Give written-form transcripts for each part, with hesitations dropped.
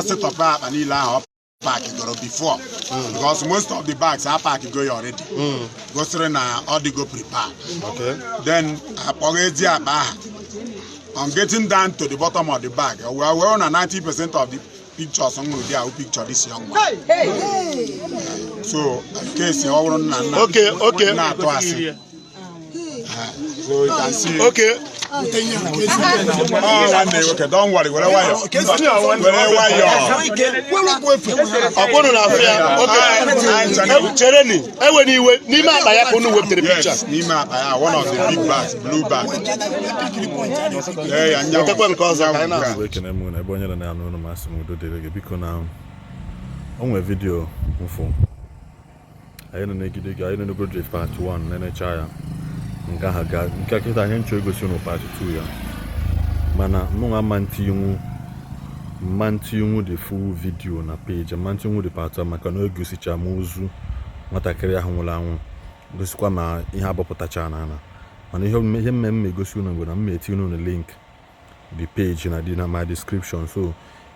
Setọpụ akpa niile ahụ ọ pack goro before, because most of the bags a pack go ya already, gosiri na ọ dịgo prepared. Then akpọghezi akpa ahụ. On getting down to the bottom of the bag, we were na 90% of the pictures m hụrụ there ahụ picture this young man. So in case ọ bụrụ nna nna na-atụ asị. So you can see. Oh, nwanne nwoke, don't worry, were nwayọ, were nwayọ. Ọkwụnụ na afọ ya. Okay, chereni, ewe n'iwe, n'ime akpa ya ka unu wepụtara picture? Yes, n'ime akpa ya, one of the big bags, blue bag. Lee ya nyanwụ. Wetakwa nke ọzọ ka anyị na- Igbo, ekene m na ebe onye nọ na-anụ ụnụ, masị m udo dịrị gị. Biko, na o nwere video mfụ anyị nọ n'egide gị, anyị nọ n'Ogo part 1 na-enecha ya nke ahụ ga nke kịta anyị nchọ egosi unu part 2 ya, mana mụnwa ma ntinwu mma ntinwu the full video na page, mma ntinwu the part 1, maka na o gosicha m ozu nwatakịrị ahụ nwụrụ anwụ, gosikwa ma ihe abọpụtacha n'ala. Mana ihe mme m egosi unu bụ na m etinye unu link the page na dị na my description, so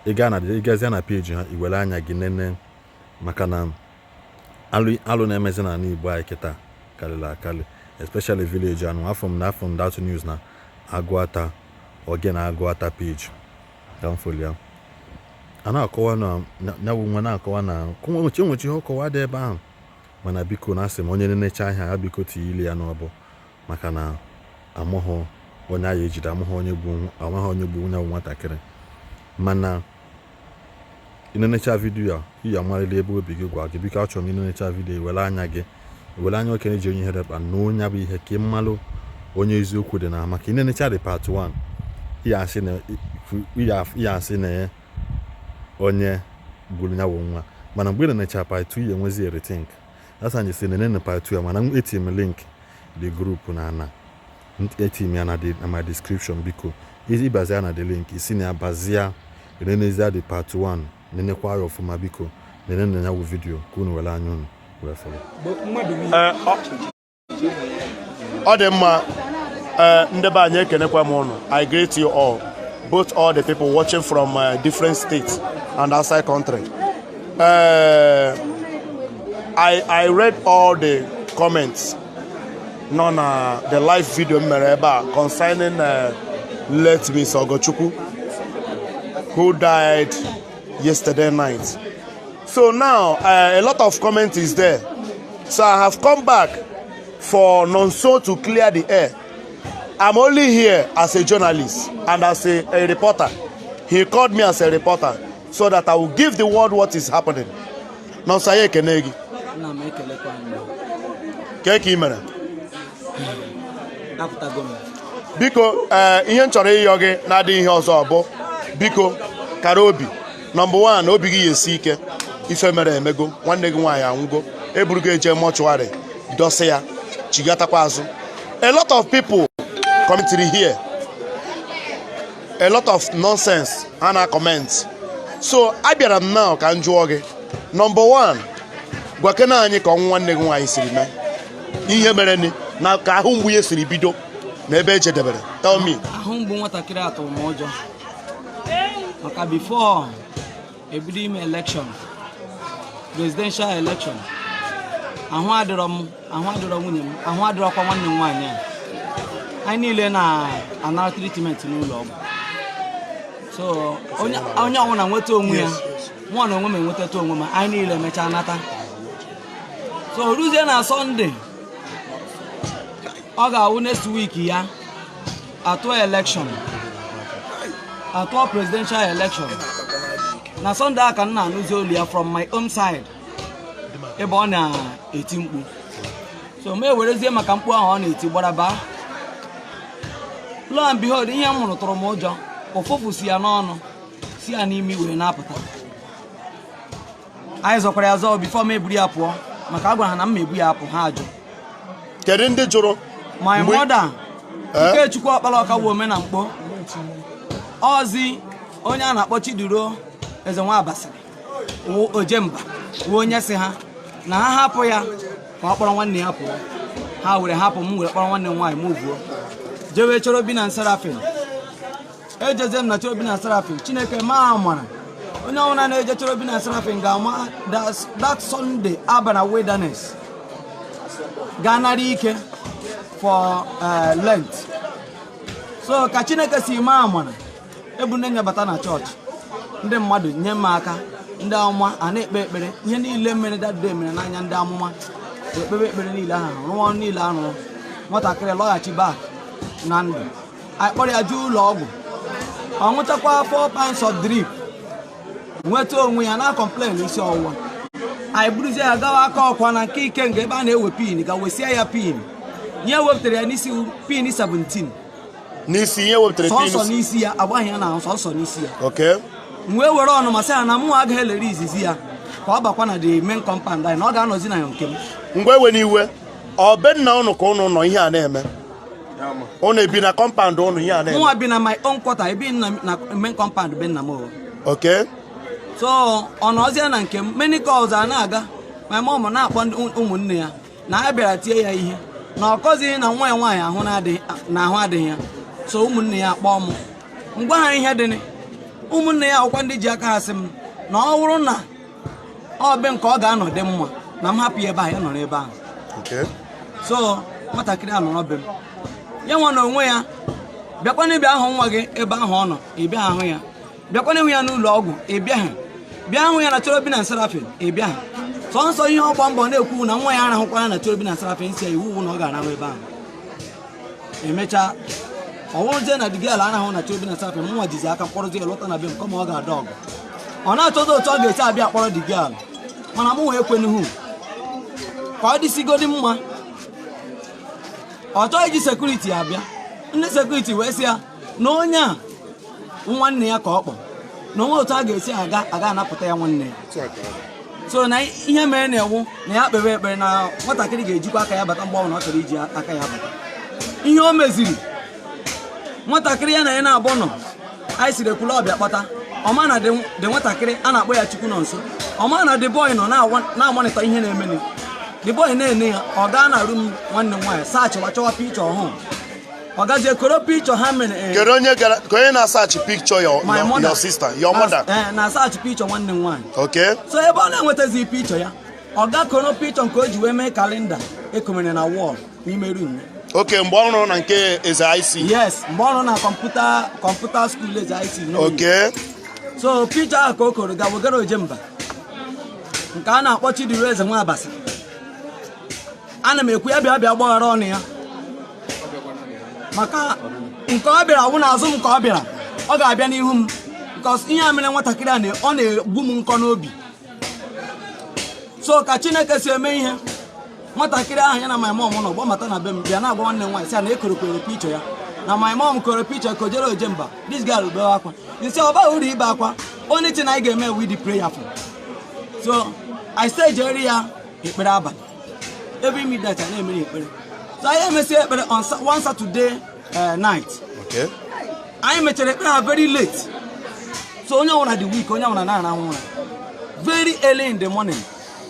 ị gaa na ị gazie na page ha, i were anya gị nene, maka na alụ alụ na-emezi n'ala Igbo anyị kịta karịrị akarị, especially village anụ afọ m na afọ m that news na Agụata oge na Agụata page ka m follow ya, a na-akọwa na ya bụ nwa na-akọwa na nwechi nwechi ihe ọkọwa dị ebe ahụ. Mana biko, na asị m onye nenecha ahịa ya, biko tinye ile ya n'ọbụ, maka na amụghị onye agha ejide, amụghị onye gbu, amaghị onye gbu onye bụ nwatakịrị. Mana ịnenecha video a, iyi amarịla ebe obi gị gwa gị. Biko, achọrọ m ịnenecha video, were anya gị, were anya okenye ji onye ihere kpa na onye bụ ihe ka ị mmalụ onye eziokwu dị na, maka ịnenecha dị part 1, iya asị na onye gburu ya bụ nwa. Mana mgbe ị nenecha part 2, ya enwezi rethink. That's why si nenene part 2 ya. Mana eti m link the group na ana eti m ya na my description. Biko, ịbazia na the link, isi na ya bazia, nenezia the part 1, nenekwa ya ọfụma. Biko, nenene ya bụ video ka unu were anya unu wee fọrọ. Ọ dị mma. Ee, ndị be anyị, ekenekwa m ụnụ. I greet you all, both all the people watching from different states and outside country. I read all the comments nọ na the live video m mere ebe a concerning late Miss Ogochukwu, who died yesterday night. So now a lot of comment is there, so I have come back for Nonso to clear the air. I'm only here as a journalist and as a reporter. He called me as a reporter so that I will give the world what is happening. Nonso, anyị ekene gị. Nna m, ekelekwa m. Kee ka ị mere? Apụtago m. Biko, ee, ihe m chọrọ ịyọ gị na-adịghị ihe ọzọ bụ, biko, kara obi. Number one, obi gị ya esi ike. Ife mere emego, nwanne gị nwaanyị anwụgo, eburugo eje mortuary dọsị ya, chigatakwa azụ. A lot of people commentary here, a lot of nonsense ha na comment, so abịara m now ka m jụọ gị. Number one, gwakena anyị ka ọnwụ nwanne gị nwaanyị siri mee, ihe mere ni na ka ahụ mgbu ya siri bido na ebe ejedebere. Tell me. Ahụ mgbu nwatakịrị a tụrụ m ụjọ, maka before ebido ime election, presidential election, ahụ adịrọ m, ahụ adịrọ nwunye m, ahụ adịrọkwa nwanne m nwaanyị a. Anyị niile na-anara treatment n'ụlọ ọgwụ, so onye ọbụla nweta onwe ya, mụọ na onwe m enwetata onwe m, anyị niile emechaa nata. So ruzie na Sunday ọ ga-awụ next week ya atụọ election, atụọ presidential election, na Sunday a ka m na-anụzi olu ya from my own side ebe ọ na-eti mkpu. So m ewerezie maka mkpu ahụ ọ na-eti gbara baa. Lo and behold, ihe m hụrụ tụrụ m ụjọ. Ụfụfụ si ya n'ọnụ, si ya n'imi were na-apụta. Anyị zọkwara ya zọọ before m eburu ya pụọ, maka a gwara ha na m ebu ya apụ, ha ajụ. Kedu ndị jụrụ? My mother. Eh? Ikechukwu Ọkpara Ọka bụ omenamkpo ọzi, onye a na-akpọ Chiduro Eze Nwa Abasịrị wụ ojemba, wụ onye si ha na ha hapụ ya ka ọ kpọrọ nwanne ya pụọ. Ha were hapụ m, were kpọrọ nwanne m nwaanyị m vuo jewe Cherubim na Seraphim. Ejeze m na Cherubim na Seraphim, Chineke maa amara. Onye ọbụla na-eje Cherubim na Seraphim ga-ama that Sunday abana wilderness ga-anara ike for Lent. So ka Chineke si maa amara, ebu nne nyabata na chọọchị, ndị mmadụ nye m aka, ndị amụma a na-ekpe ekpere. Ihe niile mere that day mere n'anya ndị amụma. Ekpebe ekpere niile ahụ, rụọ ọrụ niile arụrụ, nwatakịrị lọghachi back na ndụ. Anyị kpọrọ ya jee ụlọ ọgwụ, ọ ṅụchakwa 4 pints of drip, nweta onwe ya, na complain isi ọwụwa. Anyị buruzie ya gawa aka ọkwa na nke Ikenga, ebe a na-ewe pin, ga wesie ya pin. Ihe wepụtara ya n'isi, pin 17. N'isi ihe wepụtara? Sọnsọ pin? N'isi ya, agbaghị ya n'ahụ, sọnsọ n'isi ya. M wee were ọnụma sị ya na mụ agaghị elere izizi ya ka ọ bakwa na the main compound anyị, na ọ ga-anọzi na nke m. Ngwa, ewe n'iwe, ọ be nna ụnụ ka ụnụ nọ ihe a na-eme? Ụnụ ebi na compound ụnụ ihe a na-eme? Mụnwa bi na my own quarter, ebi na main compound be nna m o. So ọ nọzie na nke m. Many calls a na-aga, my mom na-akpọ ndị ụmụnne ya na a bịara tie ya ihe, na ọ kọzighị na nwa ya nwaanyị ahụ na ahụ adịghị ya. So ụmụnne ya kpọọ m, ngwa ha ihe dịnị. Ụmụnne ya akwụkwọ ndị ji aka ha sị m na ọ bụrụ na ọ be nke ọ ga-anọ dị mma, na m hapụ ya ebe ahụ, ya nọrọ ebe ahụ. So nwatakịrị a nọrọ be m. Ya nwa na onwe ya bịakwana ịbịa ahụ nwa gị ebe ahụ ọ nọ, ị bịa ahụ ya, bịakwana ịhụ ya n'ụlọ ọgwụ, ị bịaghị bịa hụ ya na Cherubim na Seraphim, ị bịaghị. Sọnsọ ihe ọgba mbọ na-ekwu na nwa ya arahụkwara na Cherubim na Seraphim, si ya iwu wu na ọ ga-arahụ ebe ahụ. Emechaa, ọ wụrụzie na the girl arahụ na Cherubim na Seraphim, nwa jizi aka mkpọrọzi ya lọta na be m, kọma ọ ga-ada ọgụ. Ọ na-achọzi otu ọ ga-esi abịa kpọrọ the girl, mana mụ wee kwenuhu ka ọ dịsigodi mma. Ọ chọghị iji security abịa. Ndị security wee sị ya na onye a nwanne ya ka ọ kpọ, na onwe otu a ga-esi aga aga anapụta ya nwanne ya. So na ihe mere na-ewu na ya kpere ekpere na nwatakịrị ga-ejikwa aka ya bata mgbe ọbụla ọ chọrọ iji aka ya bata. Ihe o meziri, nwatakịrị ya na ya na-abụ nọ, anyị siri ekwula ọbịa kpọta ọma na dị nwatakịrị a na-akpọ ya Chukwu nọ nso. Ọma na the boy nọ na-amonitor ihe na-emeni. The boy na-ene ya, ọ gaa na room nwanne m nwaanyị, sachịwa chọwa picture ọhụụ. Ọ gazie koro picture ha mere Kedu onye gara ka onye na-asearch picture your, my your, mother. Your sister, your mother? Na-asearch picture nwanne m nwaanyị. So ebe ọ na-enwetazi picture ya, ọ ga koro picture nke o ji wee mee calendar ekomere na wall n'ime room ya. Okay, mgbe ọ rụrụ na nke Eze IC? Yes, mgbe ọ nọ na computer school Eze IC n'Oyi. So picture ahụ ka o koro ga wegara Ojemba nke a na-akpọ Chidiri Eze nwa Abasi. Ana m ekwu ya bịa bịa gbaghara ọnụ ya maka nke ọ bịara wụ n'azụ m, ka ọ bịara ọ ga-abịa n'ihu m, because ihe a mere nwatakịrị a ọ na-egbu m nkọ n'obi. So ka Chineke si eme ihe, nwatakịrị ahụ ya na my mom nọ gbamata na be m, bịa na-agwa nwanne m nwaanyị, sị ya na ekorokwere picture ya, na my mom koro picture ka o jere Ojemba. This girl bewe akwa, nsị ọ baghị uru ibe akwa. Only thing anyị ga-eme, we dị prayerful. So I say jere ya ekpere abalị, every midnight a na-emere ekpere. So anyị emesie ekpere on one Saturday night. Anyị mechara ekpere ha very late, so onye ọbụla dị weak, onye ọbụla na-arahụ ụra. Very early in the morning,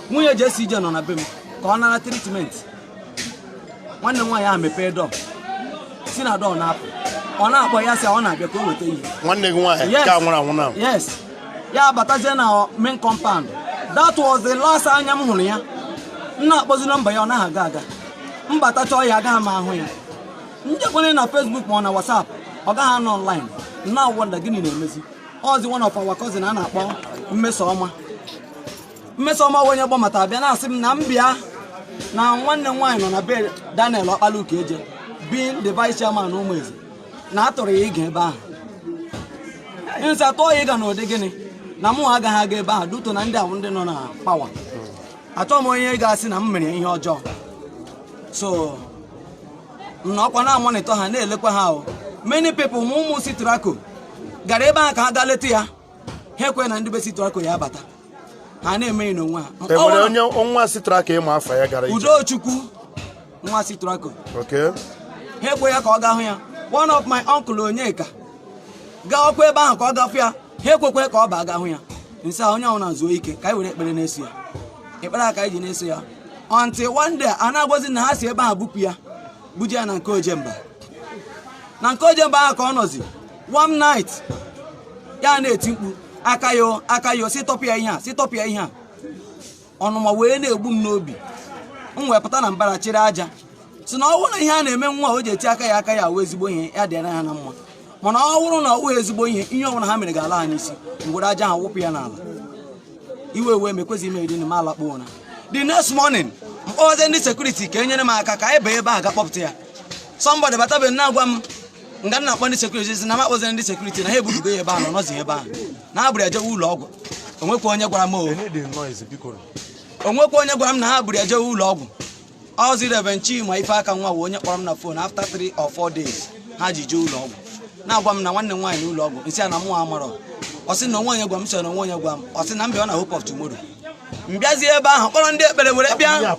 nwunye Jesi ije nọ na be m ka ọ nara treatment. Nwanne m nwaanyị ahụ mepee door, si na door na-apụ, ọ na-akpọ ya, sị ọ na-abịa ka o weta ihe. Nwanne gị nwaanyị? Yes. Ka nwụrụ anwụ na? Yes. Ya batazie na main compound. That was the last anya m hụrụ ya. M na-akpọzi nọmba ya, ọ naghị aga aga. Mbata chọọ ya, agaghị m ahụ ya. Njekwanye na Facebook ma ọ na WhatsApp, ọ gaghị anọ online. M na-awonder gịnị na-emezi ọzi. One of our cousin a na-akpọ Mmesoma, Mmesoma onye gbamata abịa na-asị m na m bịa na nwanne m nwaanyị nọ na be Daniel Ọkpaluka Eje, being the vice chairman Ụmụeze, na atụrụ ya ịga ebe ahụ. Nsị atọ ya ịga n'ụdị gịnị? Na mụ agaghị aga ebe ahụ duto na ndị ahụ ndị nọ na power. Achọghị m onye ga-asị na m mere ihe ọjọọ. So m na ọkwa na-amonitor ha, na-elekwa ha o. Many people ma ụmụ Sitrako gara ebe ahụ ka ha gaa leta ya, ha ekwe na ndị be Sitrako ya abata, ha na-emeghị n'onwe ha. E nwere onye nwa sitra ka ịma afa ya gara ije? Udochukwu nwa Sitrako. Ha ekwe ya ka ọ gaa hụ ya. One of my uncle Onyeka gaa ọkwa ebe ahụ ka ọ gafụ ya, ha ekwekwe ka ọ baa gaa hụ ya. Nsị a onye ọbụla zuo ike ka anyị were ekpere na-eso ya, ekpere a ka anyị ji na-eso ya until one day a na-agwazi na ha si ebe ahụ bupụ ya, buje ya na nke Ojemba. Na nke Ojemba ahụ ka ọ nọzi. One night ya na-eti mkpu. Aka ya o, aka ya o, si tọpụ ya ihe a, si tọpụ ya ihe a. Ọnụma wee na-egbu m n'obi. M wee pụta na mbara chịrị aja, si na ọ bụrụ na ihe a na-eme nwa o ji eti aka ya aka ya wụ ezigbo ihe, ya dịara ha na mma. Mana ọ bụrụ na ọ wụ ezigbo ihe, ihe ọbụla ha mere ga-ala ha n'isi. M were aja ahụ wụpụ ya n'ala. Iwe wee mekwezi ime iri m alakpo ụra. The next morning, mkpọzie ndị security ka e nyere m aka ka anyị baa ebe ahụ ga kpọpụta ya. Somebody batabe na-agwa m nga m na-akpọ ndị security, si na m akpọziri ndị security, na ha ebubugo ya ebe ahụ, na ọnọzi ebe ahụ, na ha buru ya jewe ụlọ ọgwụ. Onwekwa onye gwara m o. Onwekwa onye gwara m na ha buru ya jewe ụlọ ọgwụ. Ọzi Reverend Chima ife aka nwa wụ onye kpọrọ m na phone after 3 or 4 days ha ji jee ụlọ ọgwụ, na-agwa m na nwanne m nwaanyị n'ụlọ ọgwụ. Nsị a na mụ amarọ. Ọ sị na onwe onye gwa m, sị na onwe onye gwa m. Ọ sị na m bịa na Hope of Tomorrow. M bịazie ebe ahụ, kpọrọ ndị ekpere were bịa.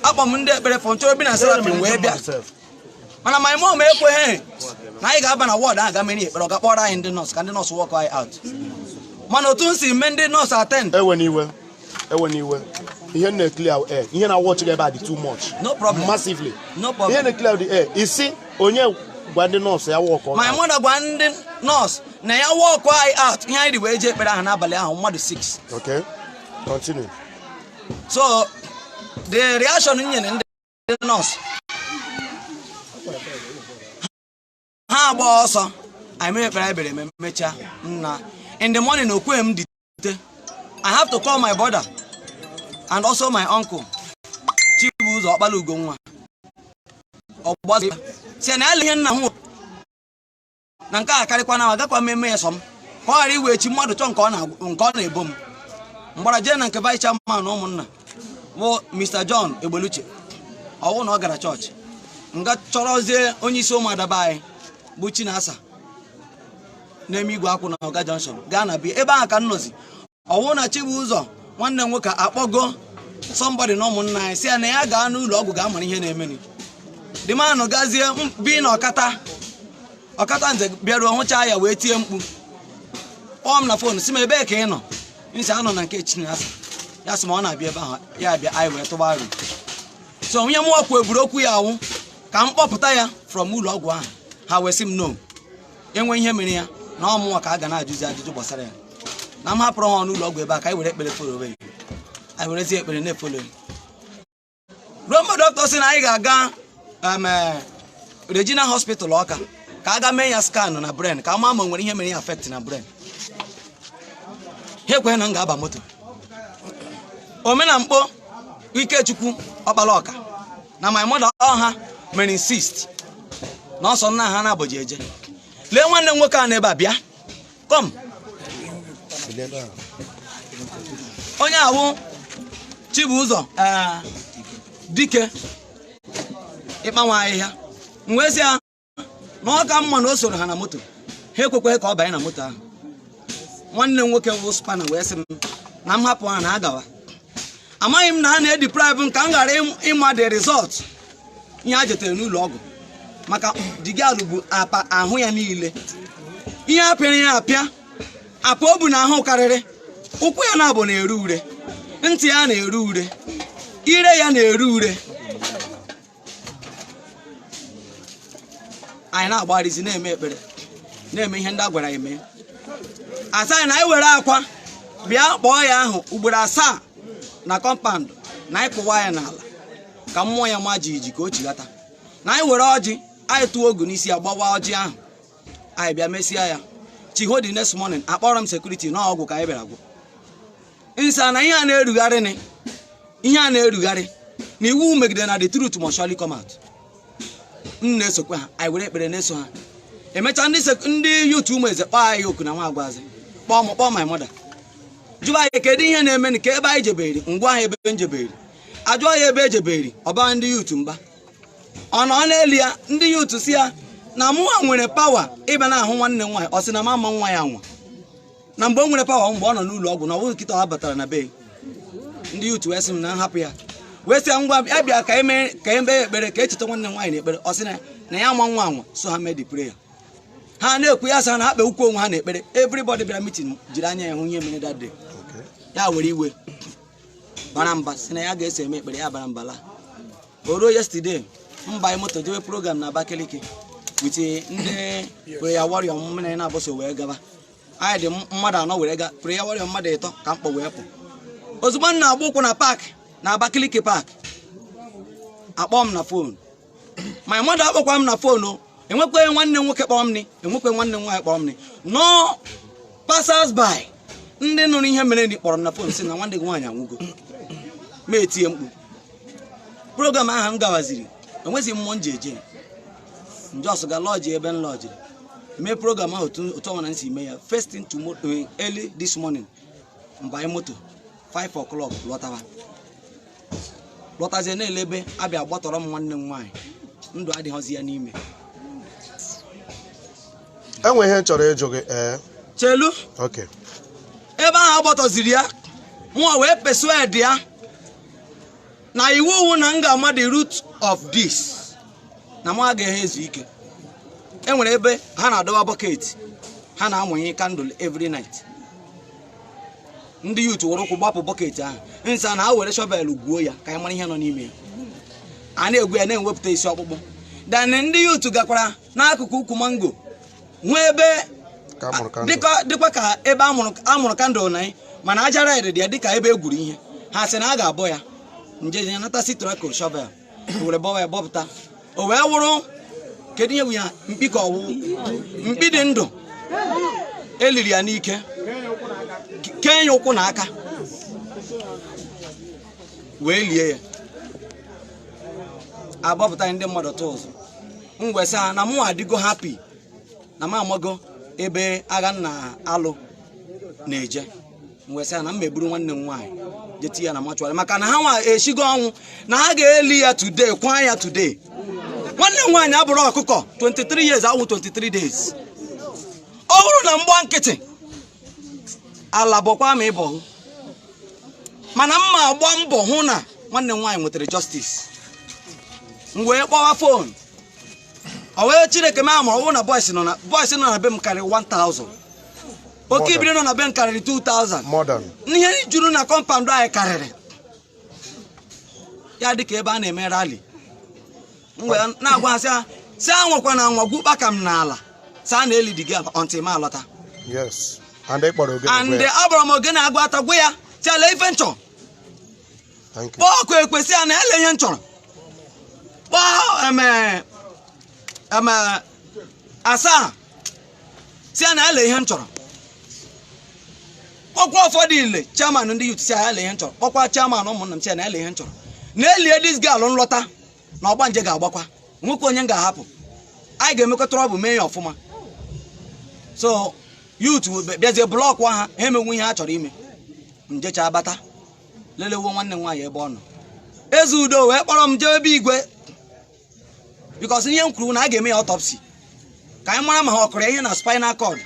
Akpọ m ndị ekpere fọ nchọrọ bi na Serafin wee bịa. Mana my mom ekweghị na anyị ga-aba na ward ahụ ga mere ekpere. Ọ ga-akpọrọ anyị ndị nọọsụ ka ndị nọọsụ walk anyị out. Mana otu m si mee ndị nọọsụ attend. Ewe n'iwe, ewe n'iwe. Ihe na-clear air, ihe na-watch gị ebe a dị too much. No problem. Massively. No problem. Ihe na-clear the air, isi onye gwa ndị nọọsụ ya walk My mother gwa ndị nọọsụ na ya walk anyị out. Ihe anyị dị wee jee ekpere ahụ n'abalị ahụ, mmadụ 6. Okay, continue. So the reaction nyere ndị nọọsụ, ha agba ọsọ. Anyị mere ekpere, anyị bere eme, mechaa nna. In the morning, okwe m dite. I have to call my brother and also my uncle Chibuzo Ọkpala Ugonwa. Ọgbazi si na ya ihe nna hụ na nke a karịkwa na agakwa m eme ya sọ m ka ọ ghara iwe echi mmadụ chọọ nke ọ na-ebo m. Mgbara jee na nke vice chairman na ụmụnna bụ Mr. John Egbeluche. Ọwụ na ọ gara chọọchị nga chọrọzie onye isi ụmụada be anyị bụ Chinasa na-eme igwe akwụ na Ọga Junction, gaa na bia ebe ahụ ka m nọzi. Ọwụ na Chibuzo nwanne m nwoke akpọgo somebody na ụmụnna anyị, si ya na ya gaa n'ụlọ ọgwụ ga amara ihe na-emeni. The man gazie bi na ọkata ọkata nze bịaruo hụchaa ya wee tie mkpu, kpọọ m na phone, si m ebee ka ị nọ. Nsị anọ na nke Chinasa. Ya sị ma ọ na-abịa ebe ahụ, ya bịa, anyị wee tụba aro. So onye mụọ kwu eburu okwu ya awụ ka m kpọpụta ya from ụlọ ọgwụ ahụ. Ha wee sị m no, enwe ihe mere ya na ọ mụnwa ka a ga na-ajụzi ajụjụ gbasara ya, na m hapụrụ ha n'ụlọ ọgwụ ebe a ka anyị were ekpere follow ya. Anyị werezie ekpere na-efollow ya ruo mgbe dọkịta sị na anyị ga-aga Regina Hospital Ọka ka a ga mee ya scan na brain, ka a maa ma o nwere ihe mere ya affect na brain. Ha ekweghị na m ga-aba moto. Omenamkpo Ikechukwu Ọkpala Ọka na my mother ọha mere insist na ọsọ nna ha na-abọji eje. Lee nwanne m nwoke a n'ebe a, bịa kom. Onye awụ Chibuzo dike ịkpanwe ahịhịa. M wee sị ya na ọ ka mma na o soro ha na moto. Ha ekwekweghị ka ọ banye na moto ahụ. Nwanne m nwoke bụ spana wee sị m na m hapụ ha na ha gawa. Amaghị m na ha na-edeprive m ka m ghara ịma the result ihe a jetere n'ụlọ ọgwụ, maka digalụ bụ apa ahụ ya niile, ihe apịrị ya apịa, apa o bu na ahụ karịrị. Ụkwụ ya na-abụ na-ere ure, ntị ya na-ere ure, ire ya na-ere ure. Anyị na-agbarizi, na-eme ekpere, na-eme ihe ndị a gwara anyị mee. Asa anyị na anyị were akwa bịa kpọọ ya ahụ ugboro 7 na compound, na anyị kụwa ya n'ala ka mmụọ ya ma jijiji ka o chighata, na anyị were ọjị anyị tụọ ogu n'isi ya, gbawa ọjị ahụ. Anyị bịa mesịa ya chiho. The next morning, akpọrọ m security na ọgwụ ka anyị bịara gwụ nsa na ihe a na-erugharị, ni ihe a na-erugharị na iwu megide na the truth must surely come out. M na-esokwa ha, anyị were ekpere na-eso ha. Emechaa, ndị youth ụmụ eze kpọọ anyị oku na nwa agwazi, kpọọ m, kpọọ my mother, jụọ anyị kedu ihe na-eme ka ebe anyị jeberi ngwa ahụ, ebe njeberi. Ajụọ ya ebe ejeberi, ọba ndị youth mba ọ nọ n'elu ya. Ndị youth si ya na mụnwa nwere power ịbịa na-ahụ nwanne m nwaanyị. Ọ sị na mama nwa ya nwa na mgbe o nwere power, mgbe ọ nọ n'ụlọ ọgwụ, na ọ bụghị kịta ọ batara na be. Ndị youth wee sị m na nhapụ ya, wee sị ya ngwa, ya bịa ka eme ka eme ekpere ka echeta nwanne m nwaanyị na ekpere. Ọ sị na ya ama nwa anwa. So ha mee the prayer. Ha na-ekwu ya sị ha na ha kpe ukwu onwe ha na ekpere. Everybody bịara meeting jiri anya ya hụ ihe mere that day. Ya were iwe bara mba, sị na ya ga-eso eme ekpere. Ya bara mba laa. O ruo yesterday, mba moto jewe program na Abakaliki with ndị prayer warrior. M na na-abụso wee gaba. Anyị dị mmadụ anọ were gaa prayer warrior, mmadụ ịtọ ka mkpọ wee pụ. Ozugbo m na-agba ụkwụ na park na Abakaliki park, akpọ m na phone. Ma mmadụ akpọkwa m na phone o, enwekwaghị nwanne m nwoke kpọrọ m ni, enwekwaghị nwanne m nwaanyị kpọrọ m ni. No passers by, ndị nụrụ ihe mere ni kpọrọ m na phone, sị na nwanne gị nwaanyị anwụgo. Ma etinye mkpu. Program ahụ m gawaziri, enweghị mmụọ m ji eje njọs ga lọji ebe m lọjiri mee program ahụ. Otu ọnwa na nsi mee ya, first thing tomorrow, early this morning, mbanye moto 5 o'clock lọtawa, lọtazie na-ele ebe abịa gbatọrọ m nwanne m nwaanyị, ndụ adịghịzi ya n'ime. Enwe ihe m chọrọ ịjụ gị ee. Chelu. Okay. Ebe ahụ agbọtọziri ya, nwa wee persuade ya na iwu wu na m ga-ama the root of this, na mụ agaghị ezu ike. E nwere ebe ha na-adọba bucket, ha na-amụnye candle every night. Ndị youth were ụkwụ gbapụ bucket ahụ nsa na ha were shovel gwuo ya ka anyị mara ihe nọ n'ime ya. A na-egwu ya, na-ewepụta isi ọkpụkpụ. Then ndị youth gakwara n'akụkụ ukwu mango nwee ebe Ka a mụrụ candle. Dịkwa ka ebe amụrụ candle na mana aja red dị ya, dịka ebe e gwuru ihe. Ha sị na a ga-abọ ya nje je nata sitrako shovel were bọwa ya, bọpụta, o wee wụrụ kedu ihe bụ ya, mkpi ka ọwụ mkpi dị ndụ eliri ya n'ike, kee ya ụkwụ na aka wee lie ya. Agbapụta ndị mmadụ tụ ụzụ. M wee sị ha na mụ adịgo happy na m amago ebe agha nna alụ na-eje. M wee sị ha na m megburu nwanne m nwaanyị, jee tinye ya na mortuary, maka na ha nwa eshigo ọnwụ na ha ga-eli ya today, kwa ya today. Nwanne m nwaanyị abụrụ ọkụkọ 23 years awụ 23 days. Ọ bụrụ na mgba nkịtị ala bọkwa ma ịbọ, mana mma agba mbọ hụ na nwanne m nwaanyị nwetara justice. M wee kpọwa phone, ọ wee Chineke mee amụrụ, ọ bụrụ na boys nọ na be m karịrị 1000, oke ibiri nọ na be m karịrị 2000. Modern. Ihe juru na compound anyị karịrị ya, dịka ebe a na-eme rally. M wee na-agwa ha sị ha sị anwakwa na anwa gwukpa ka m n'ala, sị a na-eli di gị until m alọta. Yes, and ị kpọrọ ogene. And gwa ya. agbara m ogene agwa ata, gwa ya si ala ife nchọ. Thank you. Kpọọ ọkụ ekwesị ya na ele ihe m chọrọ. Kpọọ eme eme asaa, si ya na ele ihe m chọrọ. Kpọkwa ụfọdụ ile chairman ndị youth, si ya ele ihe m chọrọ. Kpọkwa chairman ụmụnna m, si ya na ele ihe m chọrọ, na elie this girl nlọta na ọgbanje ga-agbakwa nwoke onye m ga-ahapụ. Anyị ga-emekọtara ọ bụ mee ya ọfụma. So youth bịazie block ha, ha emenwu ihe ha chọrọ ime. Njecha bata lelewo nwanne m nwaanyị ebe ọ nọ. Eze udo wee kpọrọ m jee ebe igwe, because ihe m kwuru na a ga-eme ya autopsy ka anyị mara ma ha ọ kụrụ ya ihe na spinal cord,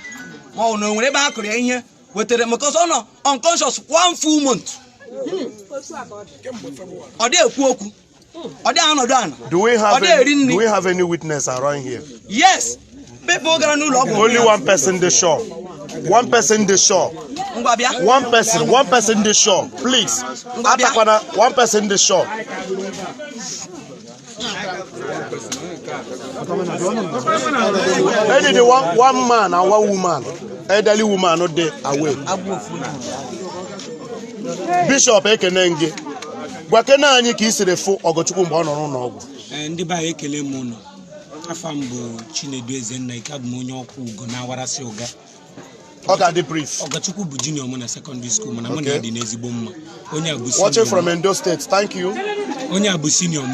ma ọ bụ na o nwere ebe ha kụrụ ya ihe wetere, maka ọsọ ọ nọ unconscious one full month. Ọ dị ekwu okwu, ọ dị anọdụ ana. Do we have Ọ dị eri any, nri. do we have any witness around here? Yes, people gara n'ụlọ ọgwụ. Only one person dey sure. One person dey sure. Ngwa bịa. One person, one person dey sure. Please. Ngwa bịa. Atakwana, one person dey sure. Any the one man and one woman, elderly woman no dey away. Bishop, ekene gị. Gwa kene anyị ka i siri fụ Ọgọchukwu mgbe ọ nọ n'ụlọ ọgwụ. Ee, ndị be anyị, ekele m ụnụ. Afa m bụ Chinedu Ezenna Ike, abụ m onye ọkwụ ugo na awarasị ụga. Ọ ga-adị brief. Ọgọchukwu bụ junior m na secondary school, mana mụ na ya dị n'ezigbo mma. Onye a bụ Watching senior from m. Edo State. Thank you. Onye a bụ senior m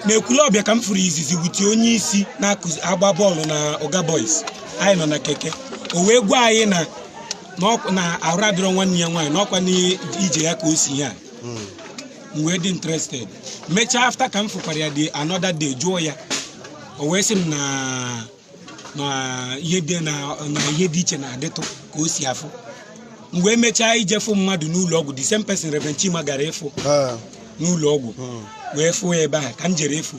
na Ekwulọbịa ka m furu izizi wutie onye isi na-akụzi agba bọọlụ na Oga Boys. Anyị nọ na keke, o wee gwa anyị na arụ adịrọ nwanne ya nwaanyị n'ọkwa n'ije ya ka o si ya. M wee dị interested. Mechaa, after ka m fụkwara ya dị another day, jụọ ya, o wee sị m na ihe dị na ihe dị iche na-adịtụ ka o si afụ. M wee mechaa ije fụ mmadụ n'ụlọ ọgwụ, the same person Reverend Chima gara ịfụ n'ụlọ ọgwụ, wee fụ ya ebe ahụ ka m jere ịfụ,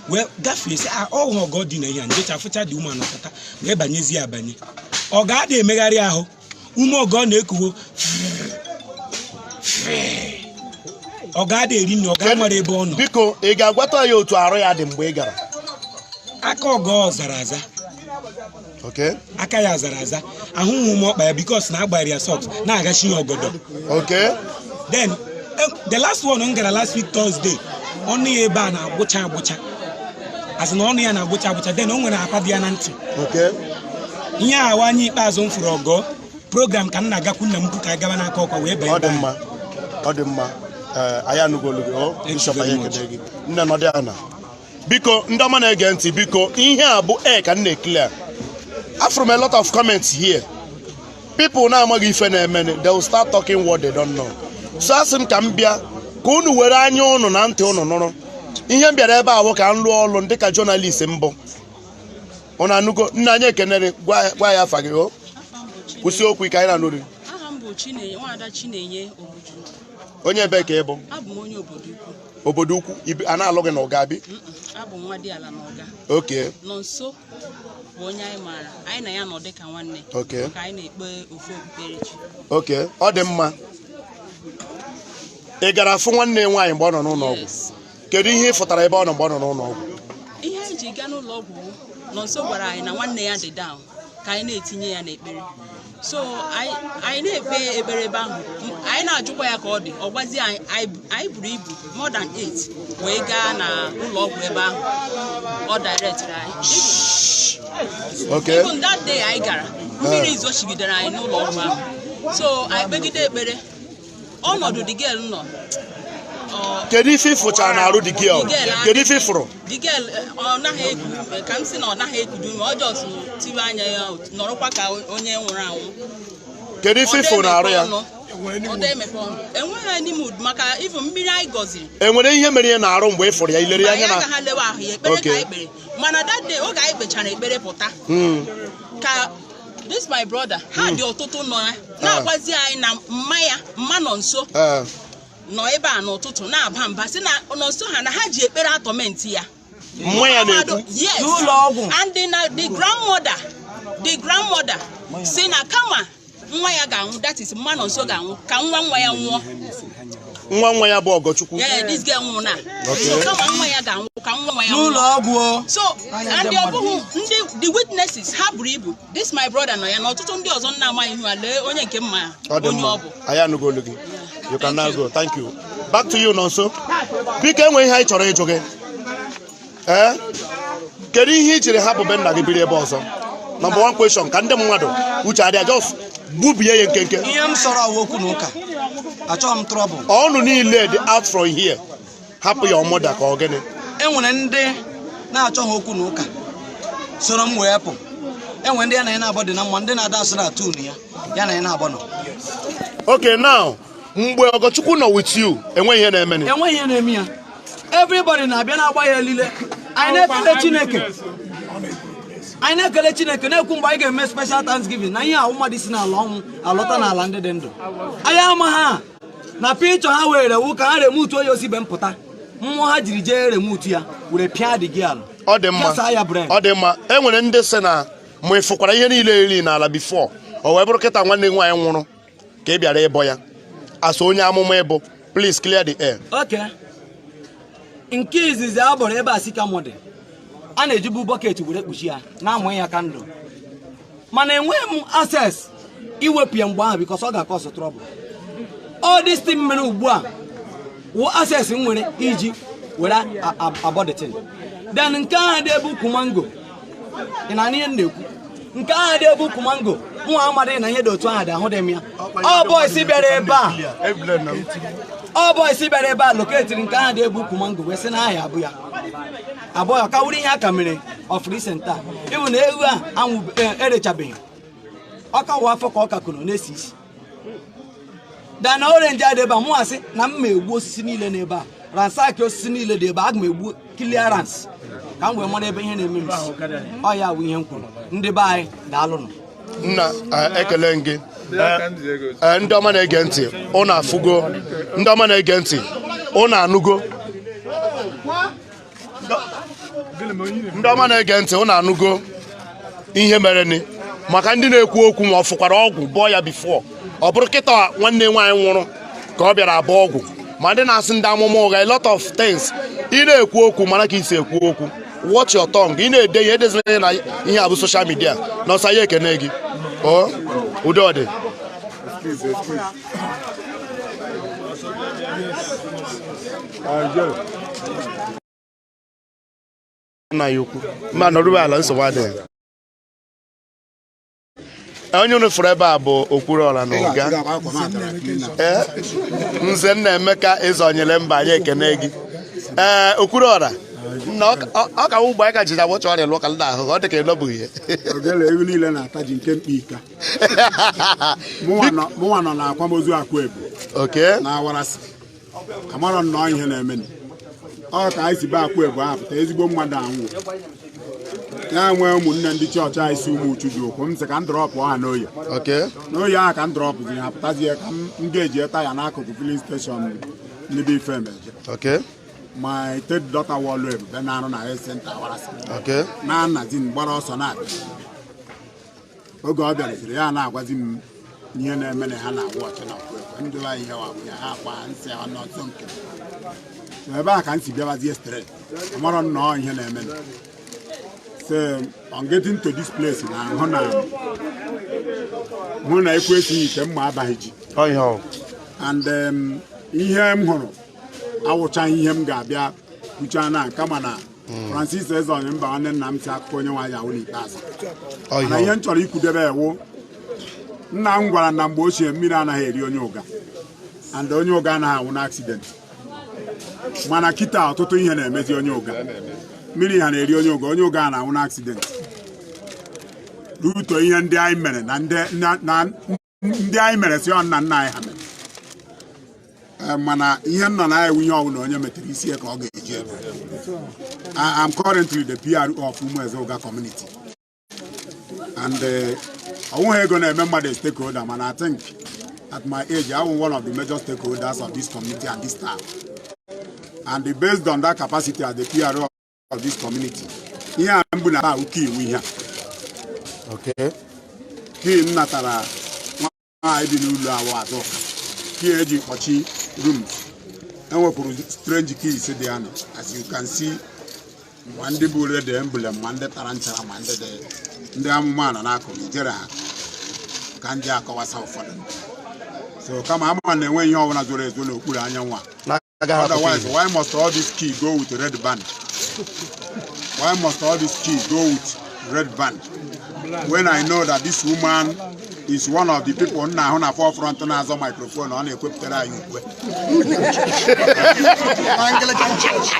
wee gafee sị a ọhụ ọgọ dị na ihe a njecha fụcha dị ụmụ anọkọta, wee banyezie abanye. Ọ ga-ada emegharị ahụ ume, ọgọ na-ekuwo, ọ ga-ada eri nri, ọ ga-amara ebe ọ nọ. Biko, ị ga-agwata ya otu arụ ya dị mgbe ị gara? Aka ọgọ zara aza. Okay. Aka ya zara aza, ahụghị m ọkpa ya because na agbara ya socks, na-agachi ya ọgọdọ. Then the last one m gara last week Thursday, ọnụ ya ebe a na-agbụcha agbụcha, asị na ọnụ ya na-agbụcha agbụcha. Then o nwere akwa dị ya na ntị. Ihe awa anya ikpeazụ m fụrụ ọgọ program ka m na-agakwu nna m ukwu ka a gaba n'aka ọkwa wee banye Ọ dị ebe ahụ. mma, ọ dị mma. Ee, anyị anụgo olu gị o. Thank you Bishop, very anyị much. ekele gị. Nne, nọdụ ana, biko. Ndị ọma na-ege ntị, biko, ihe a bụ e ka m na-ekele. Afụrụ m a lot of comments here, people na-amaghị ife na-emeni. They will start talking what they don't know. So asị m ka m bịa ka unu were anya unu na ntị unu nụrụ ihe m bịara ebe a wụ ka m lụọ ọrụ dịka journalist mbụ. Unu anụgo? Nna anyị, ekenere. Gwa ya afa gị o. Afa m bụ Chinenye. Kwụsị okwu ike, anyị na-anụrụ. Aha m bụ Chinenye, nwaada Chinenye Obuju. Onye ebe ka ị bụ? Abụ m onye obodo ukwu. Obodo ukwu a na-alụ gị na ụga bi? Mm-mm, abụ m nwa dị ala na ọga. Nọ nso bụ onye anyị maara. Anyị na ya nọ dịka nwanne. Ka anyị na-ekpe ofu okpukperechi. Okay, ọ dị mma. Ị gara afụ nwanne ya nwaanyị mgbe ọ nọ n'ụlọ ọgwụ? Yes. Kedu ihe ị fụtara ebe ọ nọ mgbe ọ nọ n'ụlọ ọgwụ? Ihe anyị ji gaa n'ụlọ ọgwụ bụ, nọ nso gwara anyị na nwanne ya dị down, ka anyị na-etinye ya n'ekpere. So anyị na-ekpe ekpere ebe ahụ. Anyị na-ajụkwa ya ka ọ dị. Ọ gwazie anyị, anyị buru ibu more than 8 wee gaa na ụlọ ọgwụ ebe ahụ ọ directịrị anyị. Even that day anyị gara, mmiri zochigidere anyị n'ụlọ ọgwụ ahụ. So anyị kpegide ekpere, ọnọdụ the girl nọ Kedu ife ị fụchara na arụ the girl? The girl. Kedu ife ị fụrụ? The girl, ọ naghị eku ume, ka m sị na ọ naghị ekudu ume. Ọ just tiwe anya ya, nọrọkwa ka onye nwụrụ anwụ. Kedu ife ị fụrụ na arụ ya? Ọ dị emepe ọnụ, enweghị any mood, maka even mmiri anyị gọziri. Enwere ihe mere ihe na-arụ mgbe ị fụrụ ya, ilere ya anyị anya na agaghị lewe ahụ ya ekpere ka anyị kpere. Mana that day, oge anyị kpechara ekpere pụta, ka this my brother, ha dị ọtụtụ nọ ya na-agwazi anyị na mma ya, mma nọ nso, nọ ebe a n'ụtụtụ na-aba mba, sị na nọ nso ha na ha ji ekpere atorment ya. Mma ya na-ekwu? Yes. N'ụlọ ọgwụ. And the, na the grandmother si na kama nwa ya ga-anwụ, that is mma nọ nso ga-anwụ, ka nwa nwa ya nwụọ. Nwa nwa ya bụ Ọgọchukwu? Yeah, this girl nwụrụ na. So kama nwa ya ga-anwụ, ka nwa nwa ya N'ụlọ nwụọ. ọgwụ o. So and ọ bụghị ndị the witnesses, ha buru ibu. This my brother nọ ya na ọtụtụ ndị ọzọ nna amaghị ihu a. Lee onye nke mma Ọ dị onye mma. ọ bụ. Anyị anụgo olu gị. You can now go. Thank you. Back to you, Nonso. Biko, enwe ihe anyị chọrọ ịjụ gị. Ee, kedu ihe i jiri hapụ be nna gị biri ebe ọzọ? Number one question, ka ndị mmadụ uche adịa, just gbubie ya nkenke. Ihe m sọrọ ọwa okwu na ụka, achọghị m trouble. Ọnụ niile dị out from here, hapụ ya ọmụda ka ọ gịnị? E nwere ndị na-achọghị okwu na ụka soro m wee pụ. E nwere ndị ya na ya na-abọ dị na mma, ndị na-ada asụ na tun ya, ya na ya na-abọ nọ. Okay, now, mgbe Ọgọchukwu nọ with you, enweghị ihe na-emeni? Enweghị ihe na-eme ya. Everybody na-abịa na-agba ya elile. Anyị na-ekele Chineke, anyị na-ekele Chineke, na-ekwu mgbe anyị ga-eme special thanksgiving na ihe ahụ mmadụ si n'ala ọnwụ alọta n'ala ndị dị ndụ. Anyị ama ha na picture ha were wụ ka ha remutu onye osi be mpụta mmụọ ha jiri jee remutu ya were pịa dị gị ala. Ọ dị mma. Pịasaa ya brain. Ọ dị mma. E nwere ndị sị na ma ị fụkwara ihe niile eri n'ala before, o wee bụrụ kịta nwanne gị nwaanyị nwụrụ ka ị bịara ịbọ ya asa onye amụma ịbụ. Please clear the air. Okay, nke izizi a bọrọ ebe a sycamore dị, a na-ejibu bucket were kpuchi ya, na-amụ ya candle, mana enweghị m access iwepụ ya mgbe ahụ because ọ ga-acause trouble. All this thing mere ugbu a wụ access m nwere iji were abọ the thing. Then nke ahụ dị ebe ukwu mango, ị na ihe m na-ekwu, nke ahụ dị ebe ukwu mango, nwa amadịghị na ihe dị otu ahụ dị, ahụ dị m ya. Ọ boys bịara ebe a, ọ boys bịara ebe a locateri nke ahụ dị ebe ukwu mango, wee sị na ahịa abụ ya abụọ ya ka wụrụ ihe a ka mere of recent taa. Ịbụ na ewu a anwụ erechabeghị, ọka wụ afọ ka ọ ka kụrụ na-esi isi dana orange adị ebe a. Mụ asị na m ma egbu osisi niile n'ebe a, ransack osisi niile dị ebe a. Aga m egbu clearance ka m wee mara ebe ihe na-eme m si. Ọ ya bụ ihe m kwuru. Ndị be anyị, daalụnụ. Nna, ekele m gị. Ndị ọma na-ege ntị, ụnụ afụgo. Ndị ọma na-ege ntị, ụnụ anụgo. Ndị ọma na-ege ntị, ụnụ anụgo ihe mere ni maka ndị na-ekwu okwu ma ọ fụkwara ọgwụ bụọ ya before, ọ bụrụ kịta nwanne nwaanyị nwụrụ ka ọ bịara abụ ọgwụ, ma ndị na-asị ndị amụma ụgha, a lot of things. Ị na-ekwu okwu, mara ka isi ekwu okwu. Watch your tongue. Ị na-ede ihe, edezila ihe na ihe a bụ social media na ọsọ ya. Ekene gị o, udo dị. Excuse, excuse. Ah, Jerry. Nna ya ukwu mma, nọrụbe ala, nsogbu adịghị. Onye unu fụrụ ebe a bụ Okwuluọra na Ụga. Ee, Nze Nna Emeka ịzọnyere mba, anyị ekene gị. Ee, Okwuluọra nna, ọ ka ụgbọ anyị ka jiri agbọchọ ọrịa lụọ ka ndị ahụ ọ dị ka ịnọbụghị ya. Ogele ewu niile na-ata ji nke mkpi ika. Mụnwa nọ na akwamozu akwa ebu na awarasị amarọ nnọọ ihe na-eme. Ọ ka anyị si be akwa ebu ahụ pụta, ezigbo mmadụ anwụ ya nwee ụmụnne ndị chọọchị anyị si ụmụ uchu ji okwu m sị ka m drop ha n'oyi n'oyi ahụ, ka m dropụziri ha, pụtazie ka m ga-eji taya n'akụkụ filling station n'ebe ife emeje. My third daughter wọlụ ebube na-arụ na health center awarasị na-anazi m gbara ọsọ na-abịa. Oge ọ bịarụziri, ya na-agwazi m ihe na-eme na ha na-agwa ọchị na ọkụ ekwe ndị anyị ihe wa ya ha akwa nsị ọnụ ọzọ nke m. So ebe a ka m si bịabazie straight, amarọ nnọọ ihe na-eme. So on getting to this place na hụ na ekwesịghị ite mma abaghị ji. Ọ ihe ọ And ihe m hụrụ awụchaghị ihe m ga-abịa kwuchaa na kama na Francis Ezeonye mba, nwanne nna m, si akụkọ onye nwaanyị awụ n'ikpeazụ. Ọ ihe Mana ihe ọ m chọrọ ikwudebe ewu, nna m gwara na mgbe ochie mmiri anaghị eri onye ụga and onye ụga anaghị anwụ na accident, mana kịta ọtụtụ ihe na-emezi onye ụga, mmiri ha na-eri onye ụga, onye ụga na-anwụ na accident ruto ihe ndị anyị mere na ndị anyị mere si ọ nna nna anyị ha mere. Mana ihe m nọ na ewu, ihe ọbụla onye metere isi ya ka ọ ga-eji ebe. I am currently the PR of Umueze Uga community and ọnwụghị ego na-eme mmadụ stakeholder, mana I think at my age I am one of the major stakeholders of this community and this town, and based on that capacity as the PR of this community, ihe a mbụ na uke iwu ihe a kii m natara nwaanyị bi n'ụlọ awụ azụ kii eji kpọchi rooms, enwekwuru strange keys dị anụ, as you can see, ma ndị bụ red emblem, ma ndị tara nchara, ma ndị dị ndị amụma nọ n'akụkụ ijere ha ka ndị akọwasa ụfọdụ. So kama ama na enwe ihe ọbụla zoro ezo n'okpuru anyanwụ a. Na-agaghị apụta Otherwise, ihe. why must all this key go with red band? Why must all this key go with red band? When I know that this woman is one of the people nna ahụ na forefront na-azọ microphone, ọ na-ekwepụtara anyị ukwe.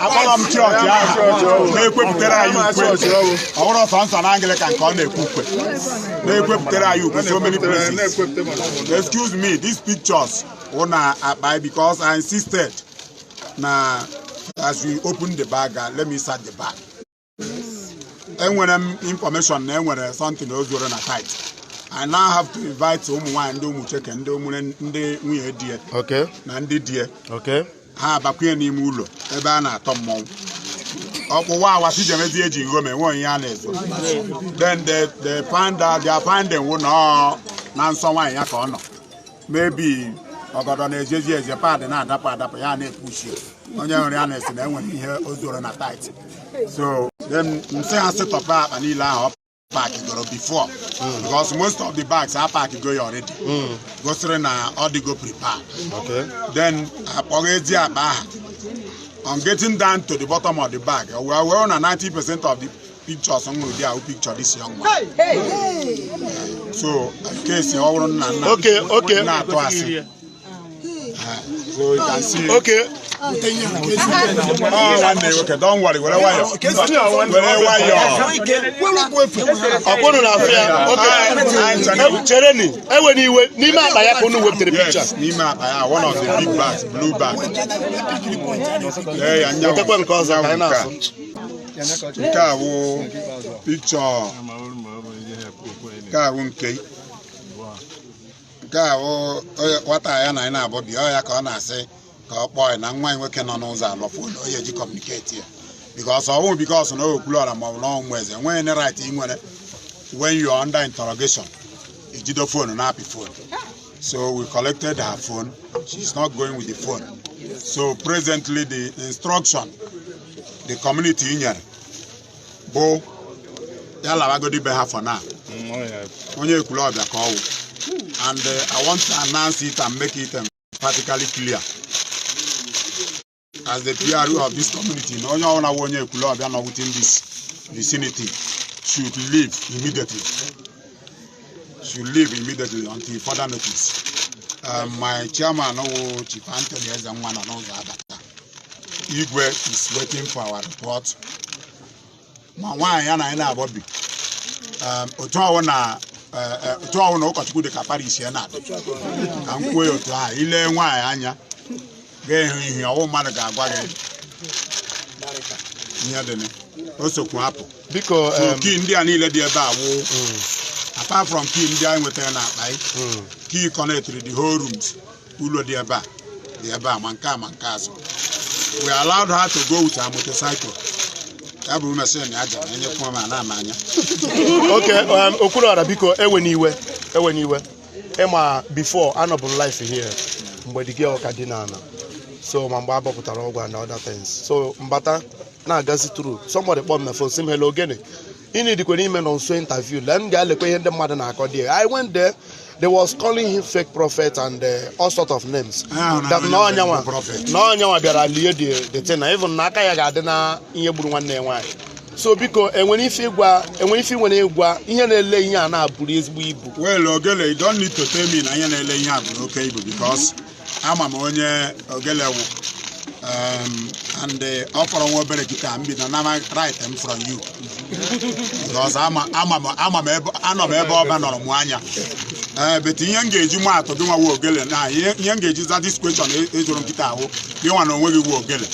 Akpọrọ m chọọchị ahụ na-ekwepụtara anyị ukwe. Ọ bụrụ sọ nsọ na Anglican ka ọ na-ekwu ukwe. Na-ekwepụtara anyị ukwe so many places. Excuse me, these pictures wụ na akpa because I insisted na as we open the bag, let me start the bag. Enwere m information na enwere something o zuoro na tight. I now have to invite ụmụ nwaanyị ndị ụmụ cheke, ndị ụmụnne, ndị nwunye di ya na ndị di ya ha abakwunye n'ime ụlọ ebe a na-atọ mmọnwụ ọkpụwa awasị jemezi eji nghom enwe onye a na-ezo. Then they find out their finding wụ na ọ na nsọ nwaanyị ya ka ọ nọ, maybe ọgọdọ na-ejezi eje, pad na-adapụ adapụ, ya na-epushi onye nwere ya na-esi na enwere ihe o zoro na tight. So then m sị ha setọpụ akpa niile ahụ ọ pakigoro before, because most of the bags a pakigo ya already, gosiri na ọ dịgo prepared. Then akpọghezi akpa ahụ. On getting down to the bottom of the bag, we were na 90% of the pictures m hụrụ there, picture this young man. So in case ọ bụrụ nna nna na-atụ asị. So you can see. Oh, nwanne nwoke, don't worry, were nwayọ, were nwayọ. Ọkwụnụ na afọ ya. Okay, chereni, ewe n'iwe, n'ime akpa ya ka unu wepụtara picture? Yes, n'ime akpa ya, one of the big bags, blue bag. Lee ya nyanwụ. Wetakwa nke ọzọ ka anyị na-asụ. Nke a wụ picture, nke a wụ nke a wụ nwata ya na anyị na-abụ bịa ọ ya ka ọ na-asị ka ọ kpọọ ya na nwa ya nwoke nọ n'ụzọ alọ phone onye ji communicate ya, because ọ wụ because na o Okwuluọra ma ọ bụ na ụmụ eze enweghị any right ị nwere when you are under interrogation ejido phone na-apị phone. So we collected her phone. She's not going with the phone. So presently, the instruction the community nyere Bụ ya lawagodi be ha for now. Onye Ekwulọbịa ka ọ wụ. And I want to announce it and make it emphatically clear as the PRO of this community na onye ọbụla wụ onye Ekwulọbịa nọ within this vicinity should leave immediately, should leave immediately until further notice. My chairman wụ Chief Anthony Ezenwa nọ n'ụzọ abata. Igwe is waiting for our report. Ma nwaanyị ya na anyị na-abọ bi, otu ọwụ na ụkọchukwu dị ka parish ya na-adị ka m kwuo ya otu ahụ. Ile nwaanyị anya ga-ehu ihe ọwụ mmadụ ga-agwa gị ihe dị o sokwu hapụ. Biko. So key ndị a niile dị ebe a wụ, apart from key ndị anyị nwetara n'akpa anyị, key connected the whole rooms ụlọ dị ebe a, dị ebe a, ma nke a ma nke azụ. We allowed her to go with her motorcycle. Ya bụ machine ya jara enyekwa m ana m anya. Okay, Okwuluọra, biko, ewe n'iwe, ewe n'iwe. Ịma before anọbụ m life here mgbe the girl ka dị n'ala, so ma mgbe a bọpụtara ọgwụ and other things, so mbata na-agazi through somebody kpọọ m na phone, sị m, "Hello, ogene ị na-edikwere ime nọ nso interview." Lee, m ga-elekwa ihe ndị mmadụ na-akọ dị. I went there, they was calling him fake prophet and all sort of names. Ah, na that onye na bụ ọnyanwa prophet. Na ọnyanwa bịara lie the thing, na even na aka ya ga-adị na ihe gburu nwanne ya nwaanyị. So biko, enwere ife ịgwa, enwere ife ị nwere ịgwa ihe na-ele ihe a na-abụrụ ezigbo ibu? Well, Ogele, you don't need to tell me na ihe na-ele ihe a bụ n'oke ibu, because ama m onye Ogele wụ, and ọ fọrọ nwa obere kịta m bido na right m from you, because ama m ebe anọ m, ebe ọba nọrọ m anya. Ee, but ihe m ga-eji nwa atụ gị nwa wu Ogele na ihe m ga-eji za this question ejụrụ nkịta ahụ gị nwa na onwe gị wu Ogele.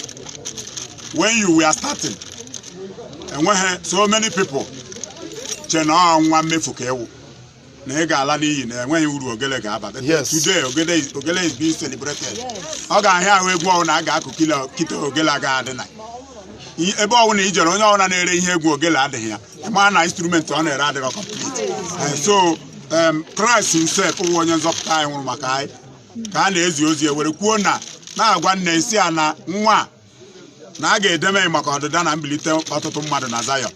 When you were starting, enweghị so many people che na ọ nwa mmefu ka ewu na ị ga-ala n'iyi, na enweghị uru Ogele ga-aba. But today Ogele is being celebrated. Ọ ga-ahịa ahụ egwu ọbụla a ga-akụ kilo kịta Ogele agaghị adị na ebe ọbụla i jere. Onye ọbụla na-ere ihe egwu Ogele adịghị ya, ị mara na instrument ọ na-ere adịghị complete. So Christ himself wụ onye nzọpụta anyị nwụrụ maka anyị ka a na-ezi ozi ewere kwuo na na-agwa nne isi a na nwa a na a ga-edeme ya maka ọdịda na mbilite ọtụtụ mmadụ na Zion,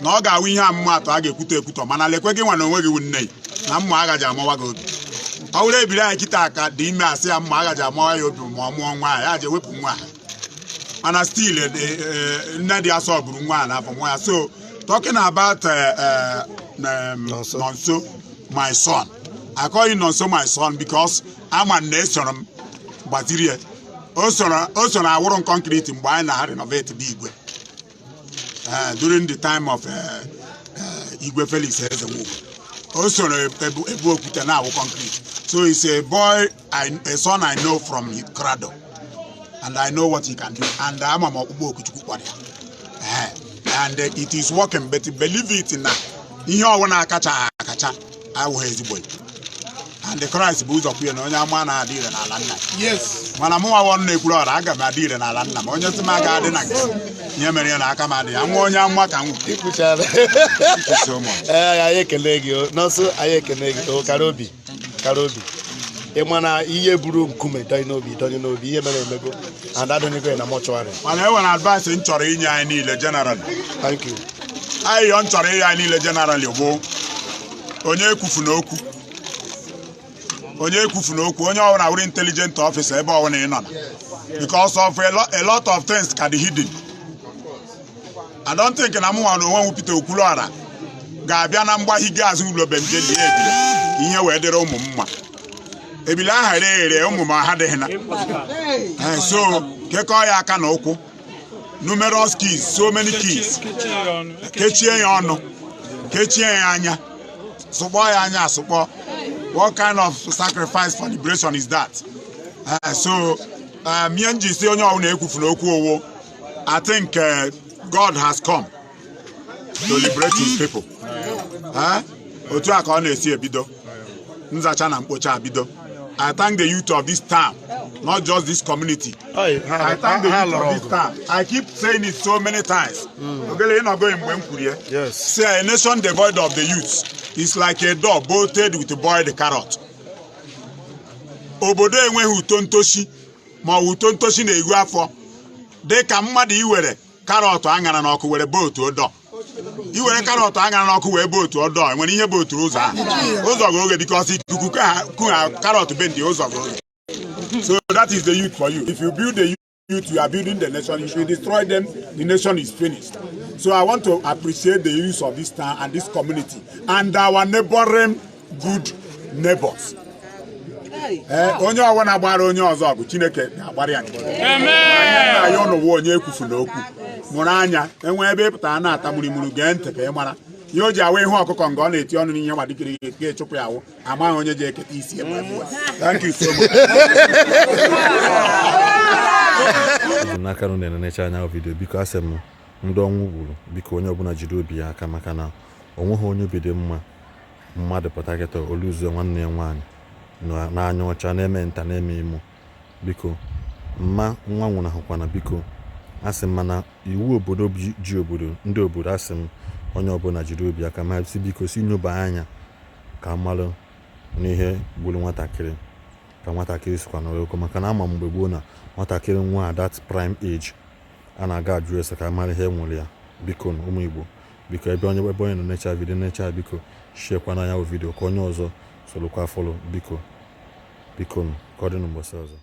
na ọ ga-awụ ihe amụmatụ a ga-ekwutọ ekwutọ. Mana lekwe gị nwa na onwe gị wụ nne na mma agaji amawa gị obi. Ọ bụrụ ebiri anyị kịta ka dị ime, asị ya mma agaji amawa ya obi ma ọ mụọ nwa ya, ya ji ewepụ nwa ha. Mana still nne dị asọ buru nwa a n'afọ nwa ya. So talking about Nonso. Nonso my son, I call you Nonso my son because ama na esoro m gbaziri ya. O soro awụrụ m concrete mgbe anyị na renovate bụ igwe, during the time of Igwe Felix Ezenwugo. O soro ebu okwute na-awụ concrete. So he's a boy a son I know from his cradle, and I know what he can do, and ama m ọkpụkpọ Okuchukwu kpọrọ ya. And it is working. But believe it na ihe ọwụna akacha akacha awụghị ezigbo ya. And Christ bụ ụzọ kwuye na onye ama na-adị ire n'ala nna ya. Mana mụ nwa ọnụ na-ekwuru ọra, aga m adị ire n'ala nna m. Onye sị m aga adị na nke ihe mere ya na aka m adị ya nwa onye amụma ka m nwụ. Ikwuchara. Thank you so much. Ee, anyị ekele gị o. Nọọsụ, anyị ekele gị o. Kara obi, kara obi. Ị ma na ihe buru nkume dọnye n'obi, dọnye n'obi. Ihe mere emego and adọnyego ya na mortuary. Mana e nwere advice m chọrọ inye anyị niile generally. Thank you. Ayịyọ m chọrọ inye anyị niile generally bụ onye ekwufu n'okwu, onye ekwufu n'okwu. Onye ọbụla wụrụ intelligent officer ebe ọbụla ị nọ na, because of a lot of things ka dị hidden. I don't think na mụnwa na onwe m Peter Okwuluọra ga-abịa na mgbahige azụ ụlọ be m je lie ebile ka ihe wee dịrị ụmụ m mma. Ebile ahụ ere ere ụmụ m ha adịghị na. So kekọọ ya aka na ụkwụ, numerous keys, so many keys, kechie ya ọnụ, kechie ya anya, sụkpọọ ya anya asụkpọ. What kind of sacrifice for liberation is that? So ihe m ji si onye ọbụla ekwufuru okwu owo, I think God has come to liberate his people. Otu a ka ọ na-esi ebido nzacha na mkpocha abido. I thank the youth of this town, not just this community. Oi, I thank the ha youth lụrụ of this ọgụ. town. I keep saying it so many times. Ogele, ị nọgo mgbe m kwuru ya. Say a nation devoid of the youth is like a door bolted with boiled carrot. Obodo enweghị uto ntoshi ma ọ bụ uto ntoshi na-eru afọ dị ka mmadụ iwere carrot. Carrot aṅara n'ọkụ were bootu ụdọ. Iwere carrot aṅara n'ọkụ wee bootu ụdọ, enwere ihe booturu ụzọ ahụ, ụzọ gị oge because ikuku ku ha carrot bendi ụzọ gị oge. So that is the youth for you. If you build the youth, you are building the nation. If you destroy them, the nation is finished. So I want to appreciate the use of this town and this community and our neighboring good neighbors. Ee, onye ọbụla gbara onye ọzọ bụ Chineke ga-agbara ya nke. Nna ya ụnụ wụ onye ekwufu na okwu mụrụ anya enwe ebe ị pụtara na-ata murimuri. Gee ntị ka ị mara ihe o ji awa ihu ọkụkọ nga ọ na-eti ọnụ n'ihe gbadikiri ga-echụpụ ya awụ amaghị onye ji eketa isi egbe egbe. Thank you so much. Eji m n'aka na unu na-enecha anya video. Biko, asị m ndị ọnwụ gburu, biko, onye ọbụla jiri obi ya aka, maka na o nweghị onye obi dị mma mmadụ pụta kịta oluzuo nwanne ya nwaanyị n'anya ọcha na-eme nta na-eme imo. Biko, mma nwa nwụnahụkwana. Biko, asị m mana iwu obodo ji obodo ndị obodo, asị m onye ọbụla jiri obi aka ma si biko si nyoba anya ka mmalụ n'ihe gburu nwatakịrị, ka nwatakịrị sikwa n'ọkụ, maka na ama mgbe gboo na nwatakịrị nwa at that prime age a na-aga ajụ ese ka mara ihe nwere ya. Biko ụmụ Igbo, biko, ebe onye nọ necha video necha, biko, shiekwana ya bụ video ka onye ọzọ sorokwa follow. Biko, biko, ka ọ dị n'ụbọchị ọzọ.